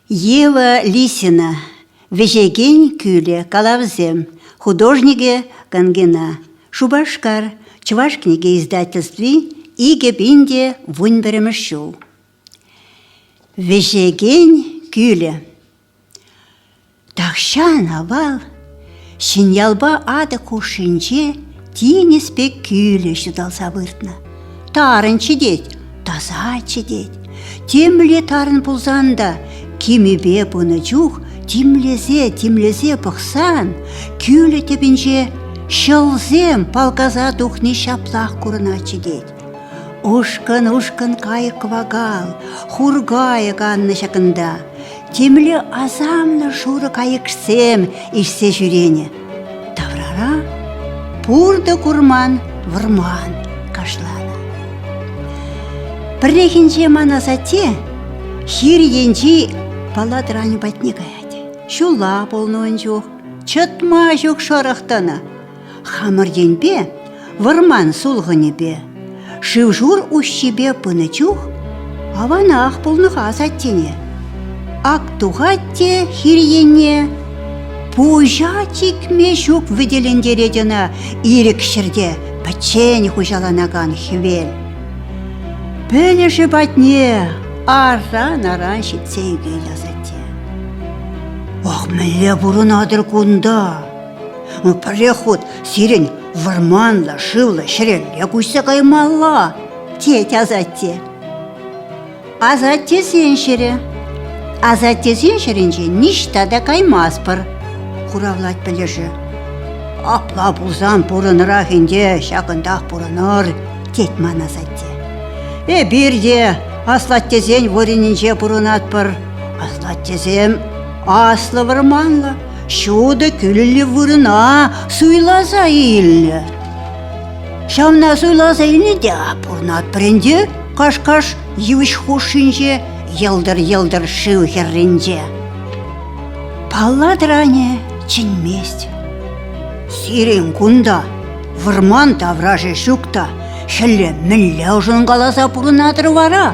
Ева Лисина «Вӗҫекен кӳлӗ. Калавсем» художникӗ Гангина. Шупашкар, Чӑваш кӗнеке издательстви, 2011 ҫул. Вӗҫекен кӳлӗ. Тахҫан авал Ҫӗньялпа Атӑк хушшинче тинӗс пек кӳлӗ ҫуталса выртнӑ. Тарӑнччӗ тет, тасаччӗ тет. Темле тарӑн пулсан та кимӗпе пынӑ чух тимлесе-тимлесе пӑхсан кӳлӗ тӗпӗнче ҫӑлсем палкаса тухни ҫаплах курӑнатчӗ тет. Ушкӑн-ушкӑн кайӑк кӑвакал, хур-кайӑк аннӑ ҫакӑнта. Темле асамлӑ шурӑ кайӑксем ишсе ҫӳренӗ. Таврара пуртӑ курман вӑрман кашланӑ. Пӗррехинче ман асатте хир енчи палатӑранӗ патне каять. Ҫулла пулнӑ ун чух, чӑтма ҫук шӑрӑх тӑнӑ. Хамӑр енпе, вӑрман сулхӑнӗпе, шыв-шур уҫҫипе пынӑ чух аванах пулнӑ-ха асаттене. Ак тухать те хир енне, пуҫа чикме ҫук вӗтелентерет ӑна ирӗк ҫӗрте пӗччен хуҫаланакан хӗвел. Пӗлӗшӗ патне аран-аран ҫитсе ӳкет асатте. Ах, мӗнле пурӑнатӑр кунта? Пӗрреххут сирӗн вӑрманлӑ, шывлӑ ҫӗрелле куҫса каймалла, тет асатте. Асаттесен ҫӗрӗ. Асаттесен ҫӗрӗнче ниҫта та каймастпӑр, хуравлать пӗлӗшӗ. Апла пулсан пурӑнӑрах ӗнтӗ, ҫакӑнтах пурӑнӑр, тет ман асатте. Эпир те аслаттесен вырӑнӗнче пурӑнатпӑр. Аслаттесем аслӑ вӑрманлӑ, ҫутӑ кӳлӗллӗ вырӑна суйласа илнӗ. Ҫавна суйласа илнӗ те пурӑнатпӑр ӗнтӗ каш-каш йывӑҫ хушшинче, йӑлтӑр-йӑлтӑр шыв хӗрринче. Палла тӑранӗ чӗнмест. Сирӗн кунта вӑрман таврашӗ ҫук та хӗлле мӗнле ӑшӑнкаласа пурӑнатӑр вара?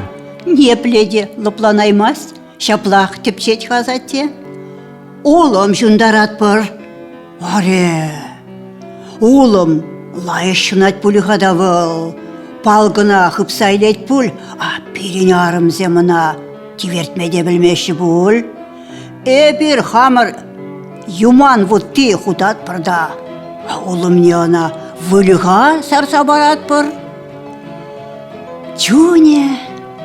Ниепле те лӑпланаймасть. Ҫаплах тӗпчет-ха асатте. Улӑм ҫунтаратпӑр. Аре, улӑм лайӑх ҫунать пуль-ха та вӑл. Палкӑна хыпса илет пуль, а пирӗн арӑмсем ӑна тивертме те пӗлмеҫҫӗ пуль. Эпир хамӑр юман вутти хутатпӑр та, улӑмне ӑна выльӑха сарса паратпӑр. Чунӗ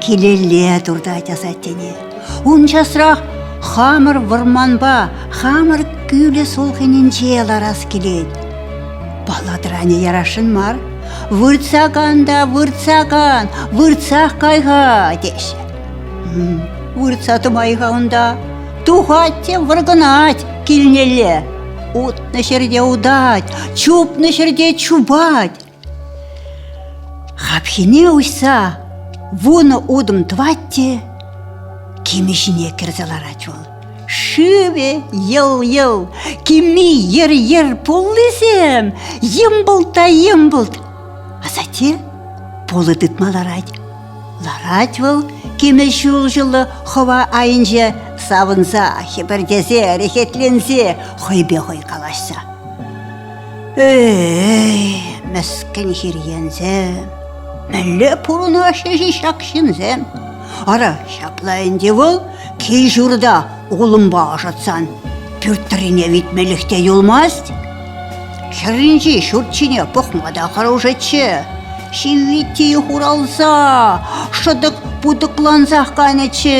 килелле туртать асаттене. Ун часрах хамӑр вӑрманпа, хамӑр кӳлӗ сулхӑнӗнче ларас килет. Палатранӗ ярасшӑн мар. Выртса кан та выртса кан, выртсах кай-ха, теҫҫӗ. Выртса тӑмай-ха унта. Тухать те вӑркӑнать килнелле. Утнӑ ҫӗрте утать, чупнӑ ҫӗрте чупать. Хапхине уҫса вунӑ утӑм тӑвать те кимӗ ҫине кӗрсе ларать вӑл. Шывӗ йӑл-йӑл, кимми йӗр-йӗр пуллисем йӑмпӑлт та йӑмпӑлт. Асатте пулӑ тытма ларать. Ларать вӑл кимӗ ҫулҫӑллӑ хӑва айӗнче савӑнса, хӗпӗртесе, рехетленсе хӑйпе хӑй калаҫса. Эй, мӗскӗн хирьенсем, мӗнле пурӑнаҫҫӗ-ши ҫак ҫынсем? Ара, ҫапла ӗнтӗ вӑл кил-ҫурта улӑмпа ӑшӑтсан пӳрт тӑррине витмелӗх те юлмасть. Хӗрринчи ҫурт ҫине пӑхма та хӑрушӑччӗ. Ҫиввитти хуралса, шӑтӑк путӑклансах кайнӑччӗ.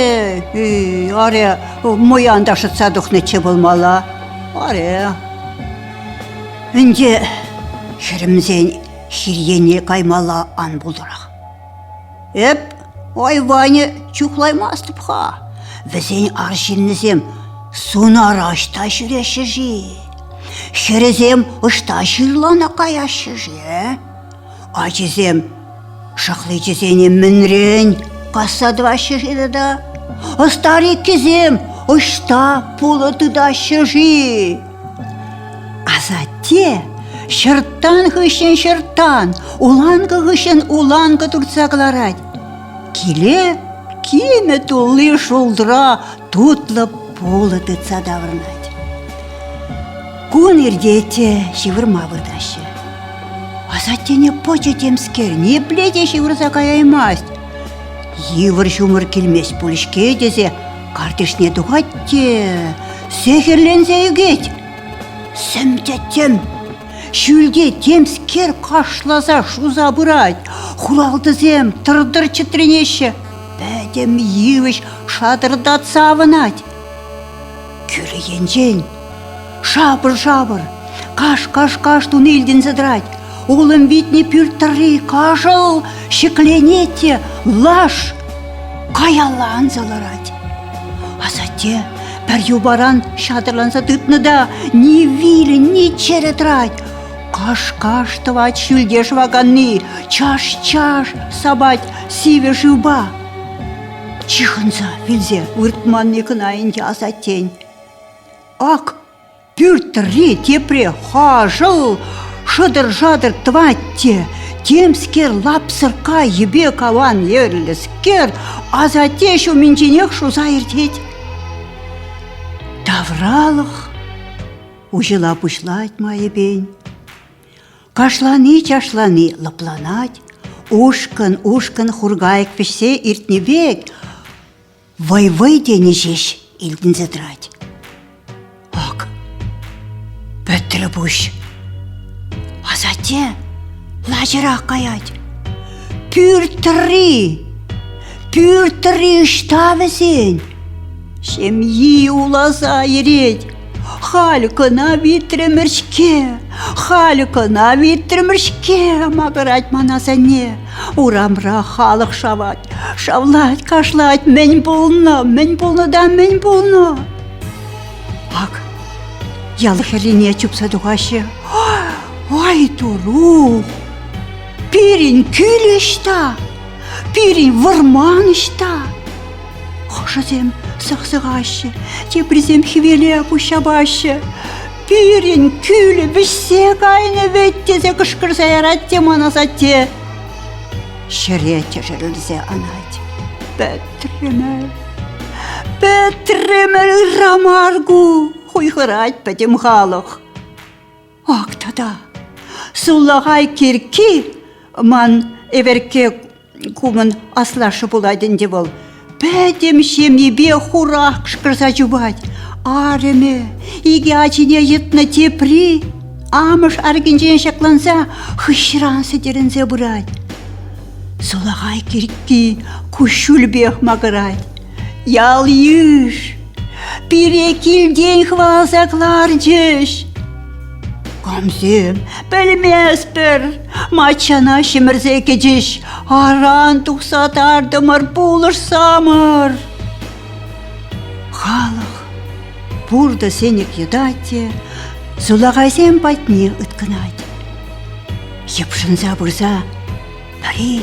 Эй, аре, мӑян та шӑтса тухнӑччӗ пулмалла. Аре, Ӗнтӗ хӗрӗмсен хир енне каймалла ан пултӑрах. Эп айванӗ чухлаймастӑп-ха. Вӗсен арҫыннисем сунара ӑҫта ҫӳреҫҫӗ-ши? Хӗрӗсем ӑҫта ҫырлана каяҫҫӗ-ши, э? Ачисем шӑхличӗсене мӗнрен касса тӑваҫҫӗ-ши тата? Стариккисем ӑҫта пулӑ тытаҫҫӗ-ши? Асатте ҫӑрттан хыҫҫӑн ҫӑрттан, уланкӑ хыҫҫӑн уланкӑ туртса кӑларать. Киле. Кимӗ тулли шултра тутлӑ пулӑ тытса таврӑнать. Кун иртет те ҫывӑрма выртаҫҫӗ. Асаттене пӑчӑ темскер ниепле те ҫывӑрса каяймасть. Йывӑр ҫумӑр килмест пуль-ҫке тесе картишне тухать те сехӗрленсе ӳкет. Сӗм тӗттӗм. Ҫӳлте темскер кашласа шуса пырать. Хуралтӑсем тӑр-тӑр чӗтренеҫҫӗ. Пӗтӗм йывӑҫ шатӑртатса авӑнать. Кӳлӗ енчен шапӑр-шапӑр, каш-каш-каш туни илтӗнсе тӑрать. Улӑм витнӗ пӳрт тӑрри кашӑл ҫӗкленет те лаш каялла анса ларать. Асатте пӗр юпаран ҫатӑрланса тытнӑ та ни вилӗ, ни чӗрӗ тӑрать. Каш-каш тӑвать ҫӳлте шӑваканни, чаш-чаш сапать сивӗ шывпа. Чыхӑнса вилсе выртманни кӑна ӗнтӗ асаттен. Ак пӳрт тӑрри тепре хашӑл шӑтӑр-шатӑр тӑвать те темскер лапсӑркка йӗпе каван евӗрлӗскер асатте ҫумӗнченех шуса иртет. Тавралӑх уҫӑла пуҫлать майӗпен. Кашлани-чашлани лӑпланать, ушкӑн-ушкӑн хуркайӑк вӗҫсе иртнӗ пек вӑй-вӑй тени ҫеҫ илтӗнсе тӑрать. Ак, пӗтрӗ пуҫ. Асатте лачӑрах каять. Пӳрт тӑрри! Пӳрт тӑрри ӑҫта вӗсен? Ҫемйи уласа йӗрет. Халь кӑна витрӗмӗр-ҫке, халь кӑна витрӗмӗр-ҫке, макӑрать ман асанне. Урамра халӑх шавать, шавлать, кашлать. Мӗн пулнӑ, мӗн пулнӑ та мӗн пулнӑ? Ак, ял хӗррине чупса тухаҫҫӗ. Ай, турух! Пирӗн кӳлӗ ӑҫта? Пирӗн вӑрман ӑҫта? Хӑшӗсем сӑхсӑхаҫҫӗ, теприсем хӗвеле пуҫҫапаҫҫӗ. Пирӗн кӳлӗ вӗҫсе кайнӑ вӗт тесе кӑшкӑрса ярать те ман асатте. Ҫӗре тӗшӗрӗлсе анать. Пӗтрӗмӗр, пӗтрӗмӗр ырра мар ку, хуйхӑрать пӗтӗм халӑх. Ак тата сулахай кирки ман Эверкке кумӑн аслашшӗ пулать ӗнтӗ вӑл. Пӗтӗм ҫемйипе хурах кӑшкӑрса чупать. Арӑмӗ икӗ ачине йӑтнӑ тепри амӑш аркинчен ҫакланса хыҫран сӗтӗрӗнсе пырать. Сулахай киркки куҫҫульпех макӑрать. Ял-йыш пире килтен хӑваласа кӑларчӗҫ. Камсем, пӗлместпӗр, маччана ҫӗмӗрсе кӗчӗҫ, аран тухса тартӑмӑр, пулӑшсамӑр. Халӑх пуртӑ сенӗк йӑтать те сулахайсем патне ыткӑнать. Йӑпшӑнса пырса пӗри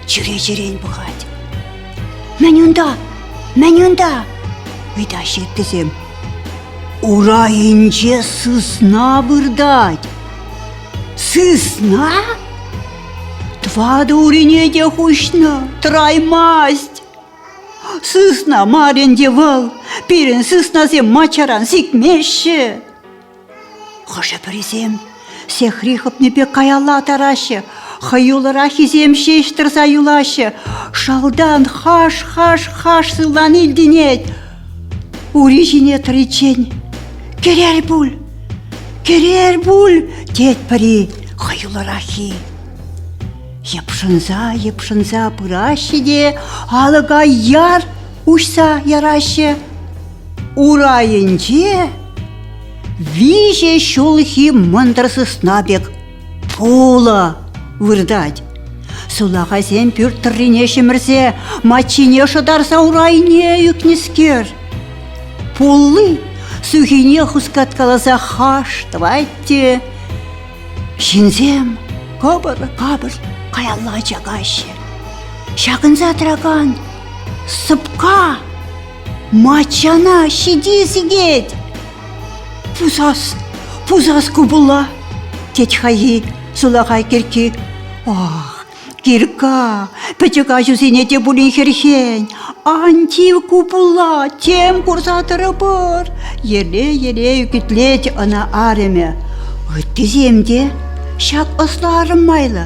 чӳречерен пӑхать. Мӗн унта? Мӗн унта? ыйтаҫҫӗ ыттисем. Урайӗнче сысна выртать. Сысна? Тӑватӑ урине те хуҫнӑ, тӑраймасть. Сысна мар ӗнтӗ вӑл. Пирӗн сыснасем маччаран сикмеҫҫӗ. Хӑшӗ-пӗрисем сехри хӑпнӑ пек каялла тараҫҫӗ, хӑюллӑраххисем ҫеҫ тӑрса юлаҫҫӗ. Шалтан хаш-хаш-хаш сывлани илтӗнет. Ури ҫине тӑриччен кӗрер пуль, кӗрер пуль, тет пӗри хӑюллӑраххи. Йӑпшӑнса, йӑпшӑнса пыраҫҫӗ те алӑка яр уҫса яраҫҫӗ. Урайӗнче виҫӗ ҫулхи мӑнтӑр сысна пек пулӑ выртать. Сулахайсем пӳрт тӑррине ҫӗмӗрсе маччине шӑтарса урайне ӳкнӗскер. Пулли сухине хускаткаласа хаш тӑвать те ҫынсем кӑпӑр-капӑр каялла чакаҫҫӗ. Ҫакӑнса тӑракан сӑпка Маччана ҫити сикет. Пусас, пусас ку пулла, тет хайхи сулахай киркки. Ах, кирка, пӗчӗк аҫусене те пулин хӗрхен. Ан тив ку пулла, тем курса тӑрӑпӑр, йӗре-йӗре ӳкӗтлет ӑна арӑмӗ. Ыттисем те ҫак ӑслӑ арӑм майлӑ.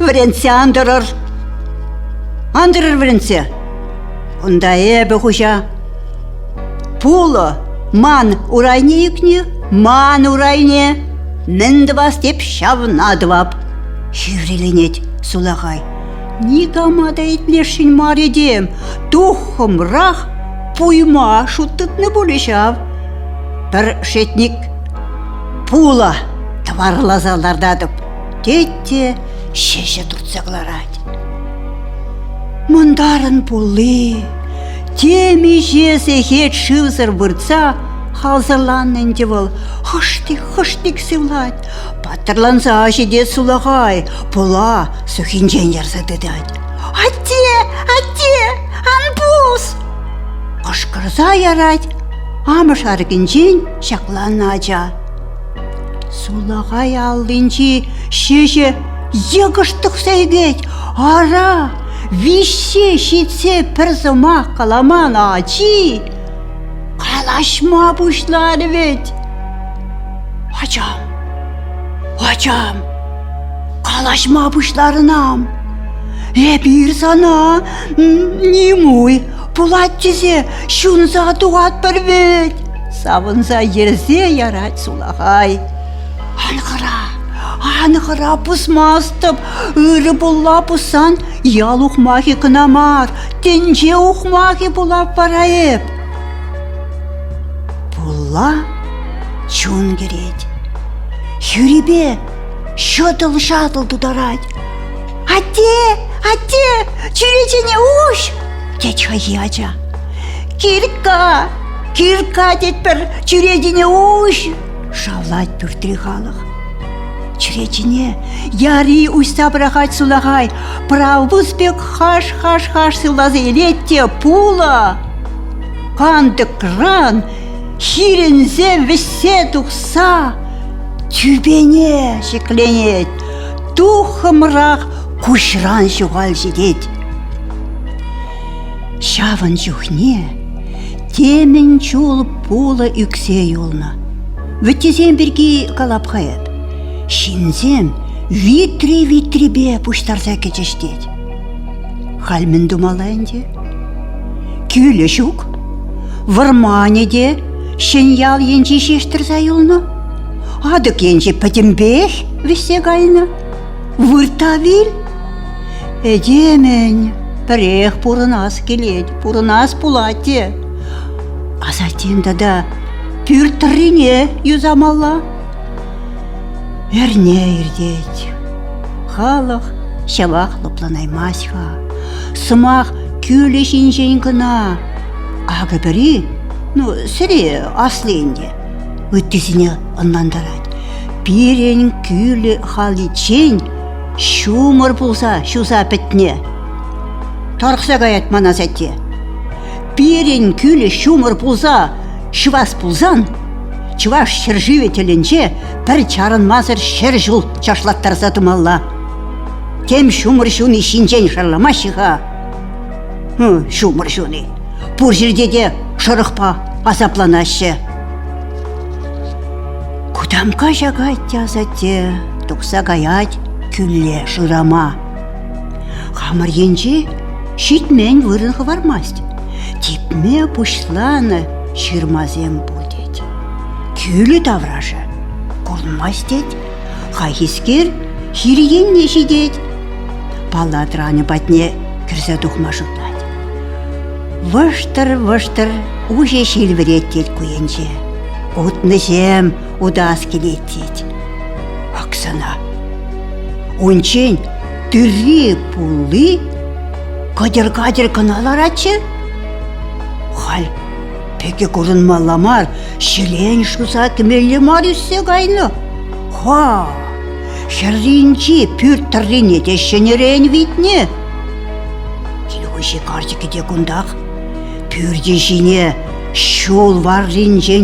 Вӗрентсе ан тӑрӑр. Ан тӑрӑр вӗрентсе. Кунта эпӗ хуҫа. Пулӑ ман урайне ӳкнӗ, ман урайне. Мӗн тӑвас теп ҫавна тӑвап. Хивреленет сулахай. Никама та итлесшӗн мар этем, туххӑмрах пуйма шут тытнӑ пулӗ ҫав. Пӗр шетник пулӑ тӑварласа лартатӑп, тет те ҫӗҫӗ туртса кӑларать. Мӑнтарӑн пулли темиҫе сехет шывсӑр выртса халсӑрланнӑ ӗнтӗ вӑл, хӑштик-хӑштик сывлать. Паттӑрланса ҫитет сулахай, пула сухинчен ярса тытать. «Атте! Атте! Ан пус!» Кӑшкӑрса ярать амӑш аркинчен ҫакланнӑ ача. Сулахай аллинчи ҫӗҫӗ йӑкӑш тухса ӳкет. Ара, виҫсе ҫитсе пӗр сӑмах каламан ачи калаҫма пуҫларӗ вӗт. Ачам, ачам, калаҫма пуҫларӑнам. Эпир сана нимуй пулать тесе ҫунса тухатпӑр вӗт. Савӑнса йӗрсе ярать сулахай. Ан хӑра, ан хӑра, пусмастӑп. Ырӑ пулла пуссан ял ухмахӗ кӑна мар, тӗнче ухмахӗ пулап вара эп. Пулла чун кӗрет. Хӳрипе ҫӑтӑл-ҫатӑл тутарать. «Атте! Атте! Чӳречене уҫ!» тет хайхи ача. «Киркка! Киркка тетпӗр, чӳречене уҫ!» шавлать пӳртри халӑх. Чӳречене яри уҫса пӑрахать сулахай, правус пек хаш-хаш-хаш сывласа илет те пулӑ кантӑкран хирӗнсе вӗҫсе тухса тӳпене ҫӗкленет, туххӑмрах куҫран ҫухал ҫитет. Ҫавӑн чухне темӗн чул пулӑ ӳксе юлнӑ. Вӗттисем пирки калап-ха эп. Ҫынсем витри-витрипе пуҫтарса кӗчӗҫ тет. Халь мӗн тумалла ӗнтӗ? Кӳлӗ ҫук. Вӑрманӗ те Ҫӗньял енчи ҫеҫ тӑрса юлнӑ. Атӑк енчи пӗтӗмпех вӗҫсе кайнӑ. Вырта вил. Этемӗн пӗрех пурӑнас килет, пурӑнас пулать те. Асаттен тата пӳрт тӑррине юсамалла. Эрне иртет. Халӑх ҫавах лӑпланаймасть-ха. Сӑмах кӳлӗ ҫинчен кӑна. Акӑ пӗри, ну, сӗре асли ӗнтӗ, ыттисене ӑнлантарать. Пирӗн кӳлӗ халиччен ҫумӑр пулса ҫуса пӗтнӗ. Тарӑхса каять ман асатте. Пирӗн кӳлӗ ҫумӑр пулса ҫӑвас пулсан Чӑваш ҫӗршывӗ тӗлӗнче пӗр чарӑнмасӑр ҫӗр ҫул чашлаттарса тӑмалла. Тем ҫумӑр ҫуни ҫинчен шарламаҫҫӗ-ха. Ҫумӑр ҫуни. Пур ҫӗрте те шӑрӑхпа асапланаҫҫӗ. Кутамкка ҫакать те асатте, тухса каять кӳлле шырама. Хамӑр енче ҫитмен вырӑн хӑвармасть. Типме пуҫланӑ ҫырмасем пур тет. Кӳлӗ таврашӗ курӑнмасть тет. Хайхискер хир енне ҫитет. Паллатранӗ патне кӗрсе тухма шутлать. Вӑштӑр-вӑштӑр уҫӑ ҫил вӗрет тет ку енче. Утнӑҫем утас килет тет. Оксана. Унччен тырри-пулли кӑтӑр-катӑр кӑна ларатчӗ. Халь пӗкӗ курӑнмалла мар, ҫӗлен шуса кӗмелле мар ӳссе кайнӑ. Ха! Хӗрринчи пӳрт тӑррине те ҫӗнӗрен витнӗ. Кил хуҫи карчӑкӗ те кунтах. Пӳрчӗ ҫине ҫул варринчен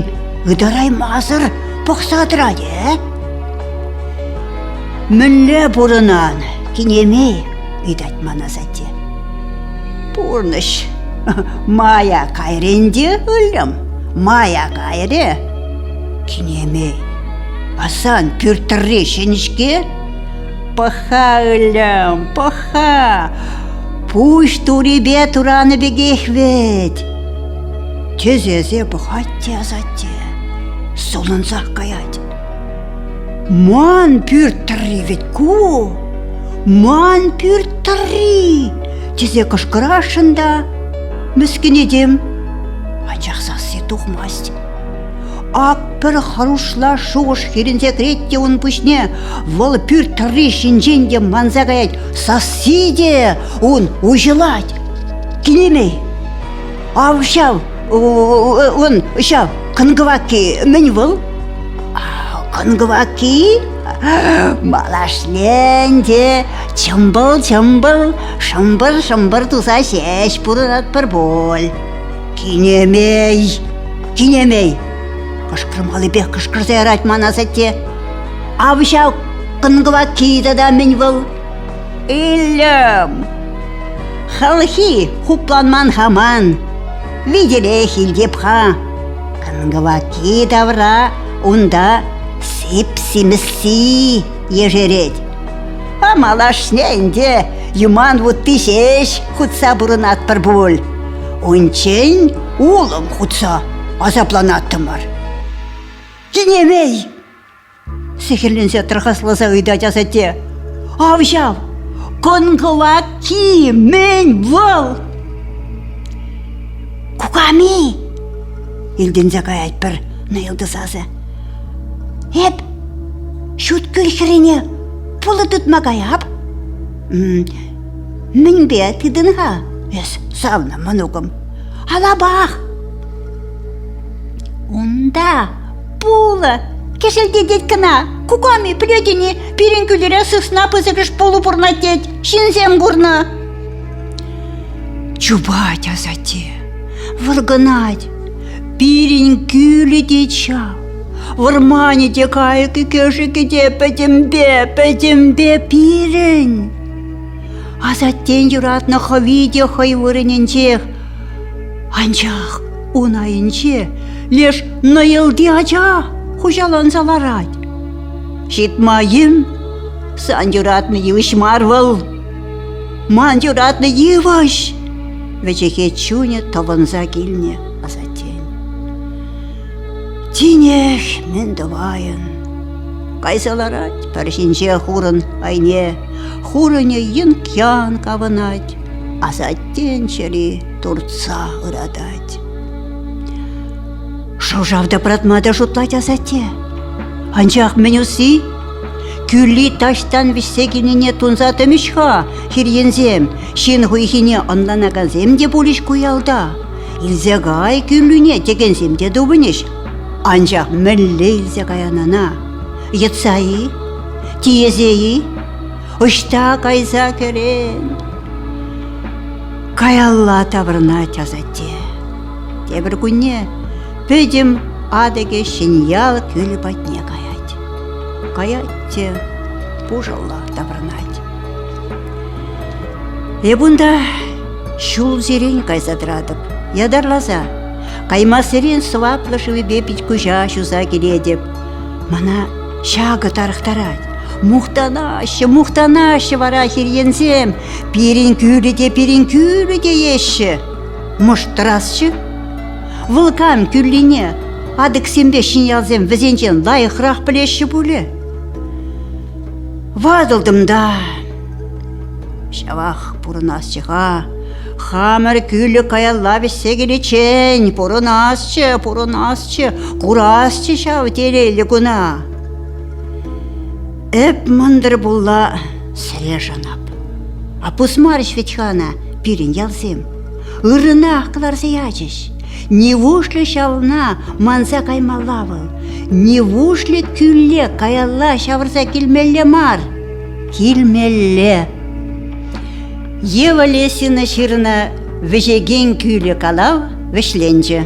ытараймасӑр пӑхса тӑрать, э? Мӗнле пурӑнан, кинемей? ыйтать ман асатте. Пурнӑҫ. Мая кайрӗ ӗнтӗ, ыльӑм, мая кайрӗ. Кинемей, асан пӳрт тӑрри ҫӗнӗ-ҫке. Пӑх-ха, ыльӑм, пӑх-ха, пуҫ турипе туранӑ пекех вӗт. Тӗсесе пӑхать те асатте, сулӑнсах каять. Ман пӳрт тӑрри вӗт ку! Ман пӳрт тӑрри! тесе кӑшкӑрасшӑн та мӗскӗн этем, анчах сасси тухмасть. Ак пӗр хӑрушла шухӑш хирӗнсе кӗрет те ун пуҫне, вӑл пӳрт тӑрри ҫинчен те манса каять, сасси те ун уҫӑлать. Кинемей, ав ҫав, ун ҫав кӑн-кӑвакки мӗн вӑл? Кӑн-кӑвакки? Малашне ӗнтӗ чӑмпӑл-чӑмпӑл, шӑмпӑр-шӑмпӑр туса ҫеҫ пурӑнатпӑр пуль. Кинемей! Кинемей! Кӑшкӑрмаллипех кӑшкӑрса ярать ман асатте. Ав ҫав кӑн-кӑвакки тата мӗн вӑл? Иллӗм! Хӑлхи хупланман-ха ман, витӗрех илтеп-ха. Кӑн-кӑвакки тавра унта сип-симӗсси ешерет. А малашне ӗнтӗ юман вутти ҫеҫ хутса пурӑнатпӑр пуль. Унччен улӑм хутса асапланаттӑмӑр. Кинемей! Сехӗрленсе тархасласа ыйтать асатте. Ав ҫав, кӑн-кӑвакки мӗн вӑл? Куками! илтӗнсе каять пӗр нӑйӑлтӑ сасӑ. Эп Ҫуткӳл хӗррине пулӑ тытма каяп. Мӗнпе тытӑн-ха эс, савнӑ мӑнукӑм? Алапах! Унта пулӑ кӗшӗлтетет кӑна. Куками, пӗлетӗн-и, пирӗн кӳлӗре сысна пысӑкӑш пулӑ пурӑнать тет. Ҫынсем курнӑ. Чупать асатте, вӑркӑнать. Пирӗн кӳлӗ тет ҫав. Вӑрманӗ те, кайӑкӗ-кӗшӗкӗ те пӗтӗмпе, пӗтӗмпе пирӗн. Асаттен юратнӑ хӑви те хӑй вырӑнӗнчех. Анчах ун айӗнче леш нӑйӑлти ача хуҫаланса ларать. Ҫитма-им? Сан юратнӑ йывӑҫ мар вӑл. Ман юратнӑ йывӑҫ! Вӗчӗхе чунӗ тӑвӑнса килнӗ асаттен. Тинех мӗн тӑвайӑн? Кайса ларать пӗр ҫинҫе хурӑн айне. Хурӑнӗ йӑнк-ян кавӑнать, асаттен чӗри туртса ыратать. Шӑв-шав тапратма та шутлать асатте. Анчах мӗн усси? Кӳлли таҫтан вӗҫсе килнине тунса тӑмӗҫ-ха хирьенсем, ҫын хуйхине ӑнланакансем те пулӗҫ ку ялта. Илсе кай кӳллӳне текенсем те тупӑнӗҫ. Анчах мӗнле илсе каян ӑна? Йӑтса-и? Тиесе-и? Ӑҫта кайса кӗрен? Каялла таврӑнать асатте. Тепӗр кунне пӗтӗм атӑкӗ Ҫӗньял кӳлӗ патне каять. Каять те пушӑлла таврӑнать. Эп унта ҫулсерен кайса тӑратӑп, ятарласа. Каймассерен сӑваплӑ шывӗпе пит-куҫа ҫуса килетӗп. Мана ҫакӑ тарӑхтарать. Мухтанаҫҫӗ, мухтанаҫҫӗ вара хирьенсем. Пирӗн кӳлӗ те пирӗн кӳлӗ тееҫҫӗ. Мӑштӑрасчӗ. Вӑл кам кӳллине атӑксемпе ҫӗньялсем вӗсенчен лайӑхрах пӗлеҫҫӗ пулӗ. Ватӑлтӑм та ҫавах пурӑнасчӗ-ха. Хамӑр кӳлӗ каялла вӗҫсе киличчен пурӑнасчӗ, пурӑнасчӗ, курасчӗ ҫав телейлӗ куна. Эп мӑнтӑр пулла сӗре шанап. А пусмарӗҫ вӗт-ха ӑна пирӗн ялсем. Ыррӑнах кӑларса ячӗҫ. Нивушлӗ ҫавна манса каймалла вӑл? Нивушлӗ кӳлле каялла ҫавӑрса килмелле мар? Килмелле. Ева Лесина ҫырнӑ «Вӗҫекен кӳлӗ» калав вӗҫленчӗ.